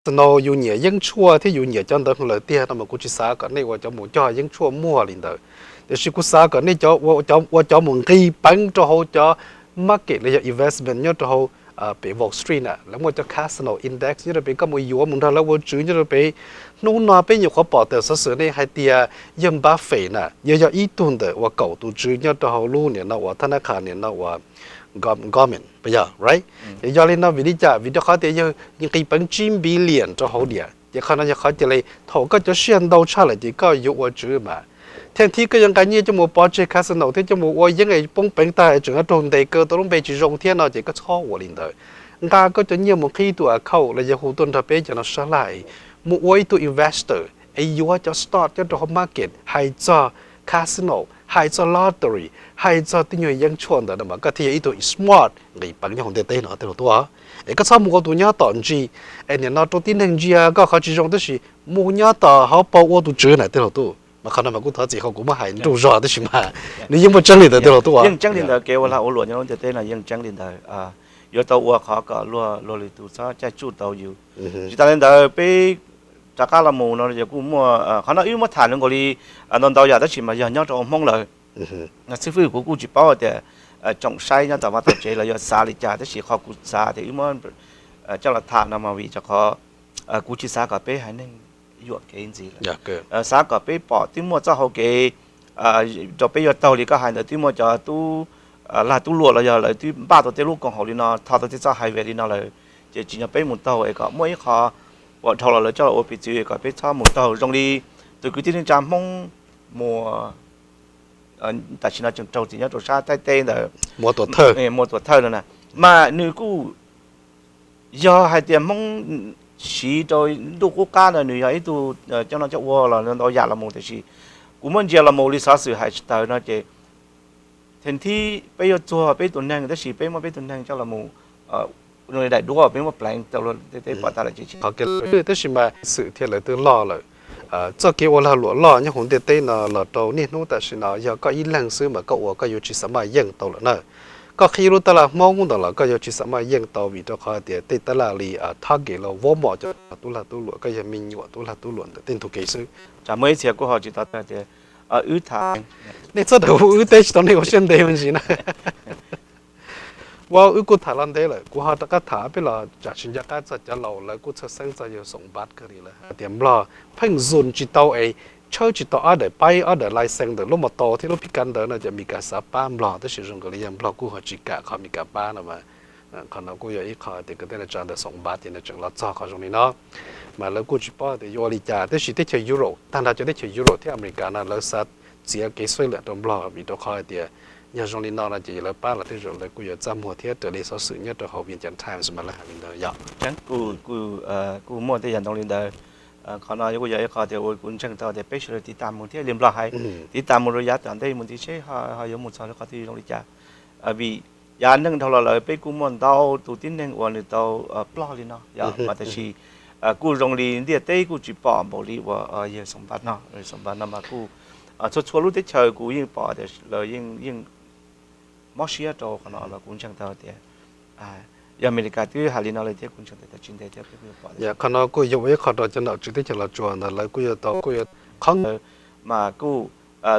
casino yus nyiam yeeb tshuaj thiab yus nyiam cov ntawd lawm tiag no mas kuv tsis xav kom nej ua cov mus cog yeeb tshuaj muag li ntawd. Tiam sis kuv xav kom nej cov ua cov mus nqis peev rau hauv cov market los yog investment nyob rau hauv pem Wall Street na, lawv muaj cov casino index nyob rau pem, koj mus yuav mus nrog lawv ua tswv nyob rau pem. Hnub no peb nyuam qhuav pom tawm xov xwm ne hais tias yawg Buffett na yog yog ib tug ntawm uas kaum tus tswv nyob rau hauv lub niam no uas thab nab qha niam no uas Goldman, yog right? Ces yog li no vim li cas? Vim rau qhov tias yawg nqis peev tsib billion rau hauv diam, ces qhov no yog qhov cia li thaum koj cov siaj ntau tshaj lawm ces koj yuav ua tswv mas. Theej thib koj yuav nqa nyiaj coj mus pov tseg casino thiab coj mus ua yeeb es poob peev tag tseem yuav raug ntes kaw tau lub npe tsis zoo thiab no ces koj txhob ua li ntawd. Nqa koj cov nyiaj mus qhib tus account los yog hu tuaj nrog peb cov no sab laj, mus ua ib tug investor es yuav cov stock nyob rau hauv market, hais txog casino, hais txog lottery, hais txog tej nyuag yeeb tshuaj ntawd no mas koj thiaj yog ib tug smart nqis peev nyob hauv ntiaj teb no tej laus tuaj. Es koj txhob mus ua tus nyob tom ntsis es nim no rau tib neeg ntsia koj qhov tsis zoo tab sis mus nyob tom hauv paus ua tus tswv na tej laus tuaj. Mas qhov no mas kuj thov txim qhov kuv muab hais nruj zog tab sis mas nws yeej muaj tseeb li ntawd tej laus tuaj. Yeej tseeb li ntawd, kev ua lag ua luam nyob hauv ntiaj teb no yeej tseeb li ntawd. Yuav tau ua qhov kom luag luag lwm tus txhob caij tsuj tau yus. Tsis tas li ntawd peb rov qab los mus no yog kuj muaj qhov no wb muab tham nkaus li ntau ntau yam tab sis mas yog nyob rau hauv Hmoob lawm. Xib fwb kuv kuj tsis paub tias tsoom saib nyob tom vaj tom tsev los yuav xav li cas tab sis qhov kuv xav tias wb muab coj los tham no mas vim rau qhov kuv tsis xav kom peb haiv neeg yuam kev ntxiv lawm. Xav kom peb pom twb muaj txoj hau kev rau peb yuav taug li koj hais ntawd, twb muaj cov tub lag tub luam los yog lawv twb npaj tau tej lub koom haum li no, tho tau tej txoj highway li no lawm, ces tsim nyog peb mus taug es kom muaj ib qho puas dhau los lawv coj los ua piv txwv kom peb txhob mus taug zoo li tus kwv tij neej tsa Hmoob Muas tam sim no tseem raug txim nyob rau sab Thaib teb ntawd, Muas Tuam Thawj no na. Mas nws kuj yog hais tias Hmoob siv rau ntuj qub qab ntawd nws yog ib tug coj noj coj ua los ntau yam los mus, tiam sis kuv muab ntsia los mus li xov xwm hais tsis tawm no ces theem thib peb yuav txuag peb tus neeg tab sis peb muab peb tus neeg coj los mus daim duab peb muab pleev tau luag tej pom tag lawm ces tsis qhov kev. Tab sis mas xwm thiab lawv twb loj lawm. Txoj kev ua lag luam loj nyob hauv ntiaj teb no los rau niaj hnub tam sim no yog koj ib leeg xwb mas koj ua koj yuav tsis xav maj yeej tau lawm na. Koj qhib lub tab laj Hmoob ntawd los koj yuav tsis xav maj yeej tau vim rau qhov tias tej tab laj li Target los Walmart cov tub lag tub luam, koj yog me nyuam tub lag tub luam ntawm tej ntug kev xwb. Tsam muaj ib txhia kuj ho tsis tau tias wb tham, nej txhob rawm hu wb teb tsis tau nej ua siab ntev me ntsis na. Ua wb kuj tham los ntev lawm, kuv ho rov qab tham peb los tsam tsis nco qab txog cov laus lawv kuj txhawj xeeb txog yawg Xoom Npab kawg li lawm hais tias Nplog pheej zoom tsis tau es tshawb tsis tau ob daim paib ob daim license ntawm lub mos taus thiab lub phij kav ntawd no ces Amelikas xav pab Nplog tab sis zoo nkaus li yog Nplog kuj ho tsis kam qhov Amelikas pab no mas. Qhov no kuj yog ib qho tias kwv tij neej tsa ntawm Xoom Npab ces nws tseem los txog qhov zoo li no. Mas lawv kuj tsis paub tias yuav ua li cas tab sis teb chaws Europe, tag nrho cov teb chaws Europe thiab Amelikas no lawv xav txiav kev xwb lawm rau Nplog vim rau qhov hais tias yog zoo li no no ces lawv pab los tej zaum lawv kuj yuav txaj muag thiab raws li xov xwm nyob rau hauv Vientiane Times mas lawv hais li ntawd yog. Kuj muaj tej yam ntoo li ntawd. Qhov no kuj yog ib qho tias ua kuv ntseeg tau tias peb sawv daws tiv tam mus thiab li Nplog hais, tiv tam mus rau yav tom ntej mus ntxiv seb ho yuav mus txog lub qhov twg zoo li cas. Vim yav neeg dhau los lawm peb kuj muaj ntau tus tib neeg uas nws tau ploj li no yog mas tab sis kuj zoo li ntiaj teb kuj tsis pom npaum li uas yawg Xoom Npab no, Xoom Npab no mas kuj txhua txhua lub teb chaws kuv yeej pom tias lawv yeej mob siab rau qhov no los kuv ntseeg tau tias yog Amelikas twb hais li no lawm thiab kuv ntseeg tias tsis ntev thiab peb kuj yuav pom. Qhov no kuj yog ua ib qho rau cov nom tswv teb chaws Los Tsuas ntawd lawv kuj yuav tau kuj yuav qhov mas kuj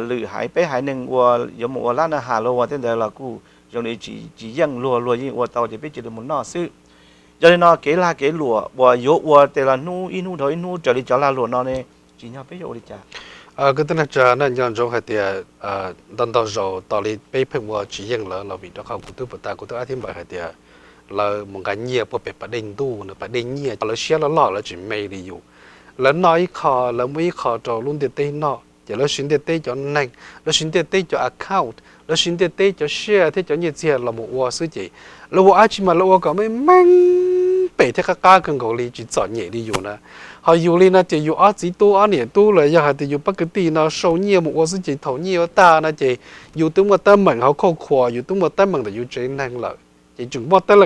lwm haiv peb haiv neeg ua yuav mus ua lab na has luag ua tej ntawd los kuj zoo li tsis yeej luag, luag yeej ua tau ces peb cia li mus noj xwb. Yog li no kev lag kev luam uas yuav ua tej los hnub ib hnub dhau ib hnub raws li cov lag luam no ne, tsim nyog peb yuav ua li cas? Kwv tij neej tsa, nej nco ntsoov hais tias ntau ntau zaus tas li peb pheej ua tsis yeej lawv los vim rau qhov kuv twb puas tas kuv twb ab thib npaws hais tias lawv mus nqa nyiaj puag pem pas dej ntuj no, pas dej nyiaj, lawv siab loj loj lawv tsis me li yus. Lawv noj ib qho lawv muaj ib qho rau lub ntiaj teb noj ces lawv siv ntiaj teb cov neeg, lawv siv ntiaj teb cov account, lawv siv ntiaj teb cov siaj thiab cov nyiaj txiag los mus ua xwb ces lawv ua dab tsi mas lawv ua kom meej meej pem thiab qab qab kawg nkaus li tsis txom nyem li yus na. Ho yus li no ces yus ob txiv tub ob niam tub los yog hais tias yus pab kwv tij no sau nyiaj mus ua xwb ces thaum nyiaj yuav tag no ces yus twb muaj teeb meem hauv khauj khuas, yus twb muaj teeb meem ntawm yus tsev neeg lawm ces tseem muaj teeb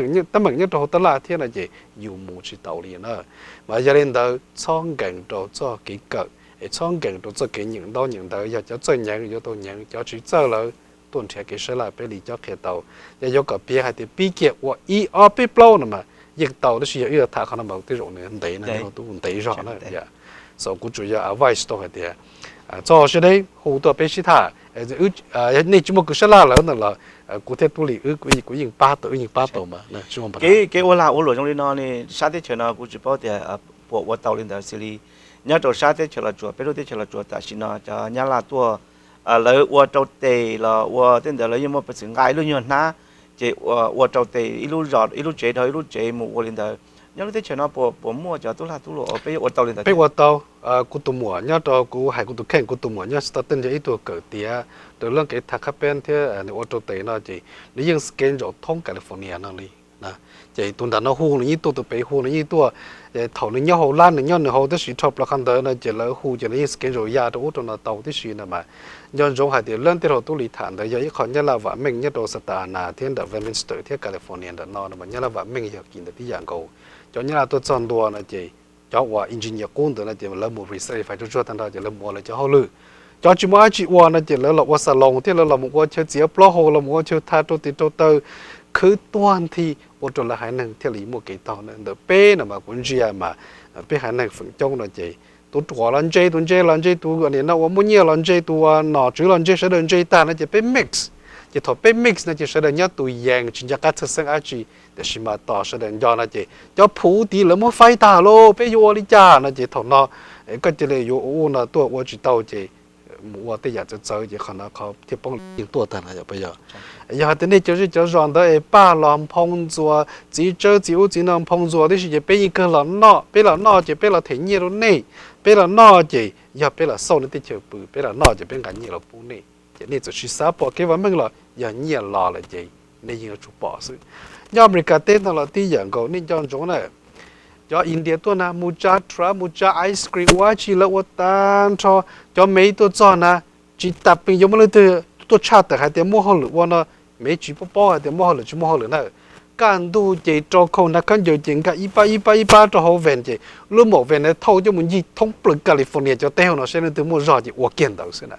meem nyob rau hauv tab laj thiab no ces yus mus tsis tau li na. Mas yog li ntawd txhob nkees rau txoj kev kawm es txhob nkees rau txoj kev nyeem ntaub nyeem ntawv, yog cov txawj nyeem yuav tau nyeem, cov tsis txawj lawm tuaj nrhiav kev sab laj peb li cob qhia tau. Yog yuav kom piav hais tias pib kiag ua ib ob peb plaub no mas yeej tau, tab sis yog wb yuav tham qhov no mas tej zaum nws ntev no, ntev zog na. So kuv tsuas yog advice tau hais tias txog sawv daws hu tuaj peb sib tham, nej tsis muaj kws sab laj lawm no los kuv thiab Tub Lis wb kuv yeej pab tau, wb yeej pab tau mas. Kev ua lag ua luam zoo li no ne, sab teb chaws no kuv tsis paub tias puas ua tau li ntawd xws li nyob rau sab teb chaws Los Tsuas, peb lub teb chaws Los Tsuas tam sim no cov Nyab Laj tuaj, lawv ua rau tes los ua tej ntawd lawv yeej muaj peev xwm nqa ib lub nyuag hnab ces ua rau tes ib lub zos ib lub tsev dhau ib lub tsev mus ua li ntawd. Nyob lub teb chaws no puas muaj cov tub lag tub luam peb yuav ua tau li ntawd? Peb ua tau. Kuv tus muam nyob rau, kuv hais kuv tus kheej, kuv tus muam nyob Stockton yog ib tug kawm tiav raws lub kev tham khab peb thiab nws ua rau tes no ces nws yeej schedule thoob California no li. Ces tus ntawm no hu nws yeej tuaj, tus pem hu nws yeej tuaj. Thaum nws nyob hauv lab nws nyob nws hauv, tab sis dhau plaws qhov ntawd no ces lawv hu ces lawv yeej schedule ya rau ub rau no tau tib si no mas. Nco ntsoov hais tias lawv tej laus tub li tham ntawd yog ib qho Nyab Laj vam meej nyob rau Santa Ana thiab ntawm Westminster thiab California ntawm no no mas Nyab Laj vam meej yog kis ntawd tib yam nkaus. Cov Nyab Laj tuaj txog ntua no ces cov uas engineer qub ntawd no ces lawv mus research fais tsuag tsuag tag nrho ces lawv mus ua lawv cov hauj lwm. Cov tsis muaj dab tsi ua no ces lawv los ua salon thiab lawv los mus ua chaw txiav plaub hau, los mus ua chaw tha rau tes rau taw, khwv tuag nthi ua rau lawv haiv neeg thiaj li muaj kev taug. Ntawm peb no mas kuv ntsia mas peb haiv neeg feem coob no ces tus ruam los ntse, tus ntse los ntse, tus nim no uas muaj nyiaj los ntse, tus uas nom tswv los ntse, sawv daws ntse tag no ces peb mix. Ces thaum peb mix no ces sawv daws nyob tus yees tsis nco qab txhawj xeeb dab tsi, tiam sis mas tos sawv daws nco no ces cov phuv tid lawv muab faib tag lauj, peb yuav ua li cas no ces thaum no koj cia li yuav ua ub no tuaj ua tsis tau ces mus ua tej yam txawv txawv ces qhov no qhov thiaj poob yeej tuaj tag no yog puas yog? Yog hais tias nej cov zej cov zos ntawd es pab los nphoo ntxuas txiv tsawb txiv ub txiv no nphoo ntxuas tib si ces peb yeej kawg los noj, peb los noj ces peb los them nyiaj rau nej, peb los noj ces yog peb los xauj nej tej chaw pw, peb los noj ces peb nqa nyiaj los pub nej. Ces nej txawm tsis xav pom kev vam meej los yog nyiaj los lawm ces nej yeej yuav tsum pom xwb. Nyob Amelikas teb no los tib yam nkaus, nej nco ntsoov na, cov India tuaj na mus tsa truck mus tsa ice cream ua dab tsi lawv ua tag nrho, cov Mev tuaj txog na tsis tas pes yuav muaj leej twg tuaj tshaj tawm hais tias muaj hauj lwm ua no, Mev tsis paub paub hais tias muaj hauj lwm tsis muaj hauj lwm na. Kaj ntug ces rau khau hnav khaub ncaws ces nkag ib pab ib pab ib pab rau hauv van ces lub maum van na thauj coj mus ncig thoob plaws California cov teb hauv no saib leej twg muaj zog ces ua kiag ntawd xwb na.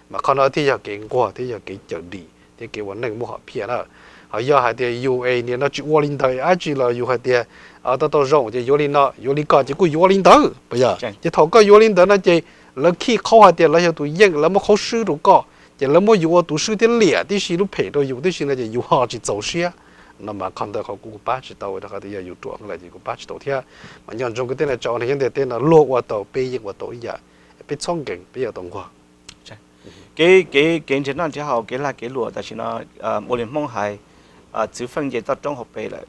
Mas qhov no thiaj yog kev nquag thiab yog kev cawm dim thiab kev ua neej muaj hom phiaj na. Ho yog hais tias yus es nim no tsis ua li ntawd dab tsi los yus hais tias tau tau zoo ces yuav li no yuav li ko ces kuj yuav ua li ntawd puas yog? Ces thaum koj yuav li ntawd no ces lawv khij qhaub hais tias lawv yog tus yeej, lawv muab qhaub swb rau koj ces lawv muab yus ua tus swb thiab liam tib si lub phem rau yus tib si no ces yus ho tsis txaus siab. No mas qhov ntawd qhov kuv pab tsis tau, rau qhov tias yog yus ruam lawm ces kuv pab tsis tau thiab. Mas nco ntsoov kwv tij neej tsa nyob ntiaj teb no luag ua tau peb yeej ua tau ib yam, peb txhob nkees peb yuav tau nquag. Kev, kev, kev nrhiav noj nrhiav haus kev lag kev luam tam sim no ua li Hmoob hais, txwv feej nce toj roob hauv pes lawm.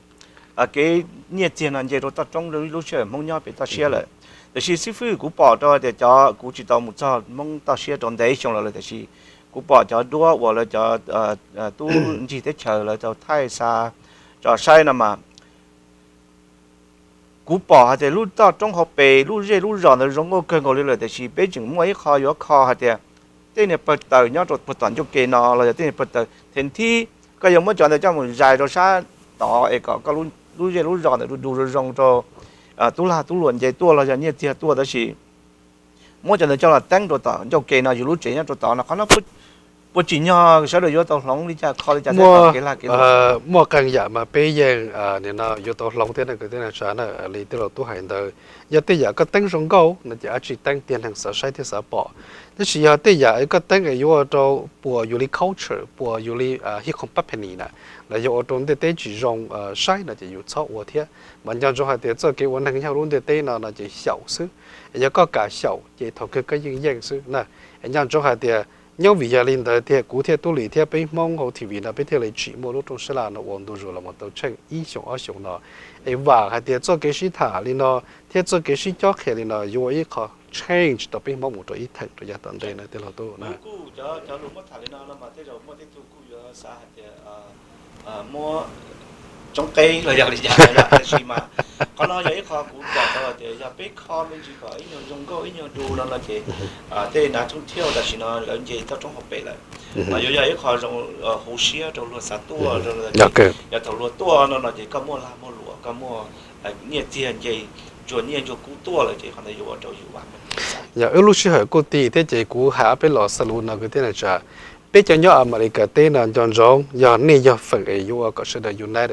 Kev nyiaj txiag no nce rau toj roob lub sij hawm Hmoob nyob pem toj siab lawm. Tiam sis xib fwb, kuv pom rau tias cov, kuv tsis tau mus txog Hmoob toj siab rau ntev xyoo los lawm, tiam sis kuv pom cov duab uas lawv cov tub ncig teb chaws lawv tau thaij xa tso saib no mas kuv pom hais tias lub toj roob hauv pes lub zej lub zos ntawd zoo nkauj kawg nkaus li lawm, tiam sis peb tseem muaj ib qho yuav kho hais tias tej niag pawg taws nyob rau puag tom ncauj ke no los yog tej niag pawg taws thev nthib, koj yuav muab cov ntawd coj mus zais rau sab tod es kom koj lub zej lub zos ntawd du du zoo zoo rau tub lag tub luam nce tuaj los yog nyiaj txiag tuaj, tab sis muab cov ntawd coj los teeb rau tom ncauj ke no, yus lub tsev nyob rau tod no, qhov no puas tsim nyog sawv daws yuav tau hloov li cas kho li cas thiab kev lag kev luam? Muaj qee yam mas peb yeej nim no yuav tau hloov thiab na kwv tij neej tsa na. Li tij laug tub hais ntawd, yog tej yam koj teeb zoo nkauj no ces dab tsi teeb tiag neeg xav saib thiab xav pom. Tab sis yog tej yam koj teeb es yuav ua rau puas yus li culture, puas yus li hib qhoom pab phe nis na, los yog ua rau ntiaj teb tsis zoo saib no ces yus txhob ua thiab. Mas nco ntsoov hais tias txoj kev ua neeg nyob hauv lub ntiaj teb no no ces xyaum xwb. Es yog koj kam xyaum ces thaum kawg koj yeej yeej xwb na. Es nco ntsoov hais tias nyob vim yog li ntawd tiag kuv thiab Tub Lis thiab peb Hmoob hauv T V no peb thiaj li tsim muaj lub rooj sab laj no ua ntu zus los mus tau tsheej ib xyoos ob xyoos no. Es vam hais tias txoj kev sib tham li no thiab txoj kev sib cob qhia li no yuav ua ib qho change tau peb Hmoob mus rau ib theem rau yav tom ntej na tij laug tub na. Cov lus muab tham li no no mas tej zaum muaj tej tug kuj yuav xav hais tias muab tsoob qeb los yog li cas, tab sis mas qhov no yog ib qho kuv pom tau tias yog peb kho me ntsis kom ib nyuag zoo nkauj ib nyuag du no no ces tej nav thoob thiab tam sim no lawv nce toj roob hauv pes lawm, mas yuav yog ib qho zoo huv siab rau luag xav tuaj. Yog thaum luag tuaj no no ces koj muaj lag muaj luam, koj muaj nyiaj txiag nce, ntsuag nyiaj ntsuag kub tuaj lawm ces qhov ntawd yuav ua rau yus vam meej. Yog wb lub sij hawm kuj ti thiab ces kuv hais ob peb los xaus lus no kwv tij neej tsa, peb cov nyob Amelikas teb no nco ntsoov, yog nej yog feem es yuav ua kom sawv daws united,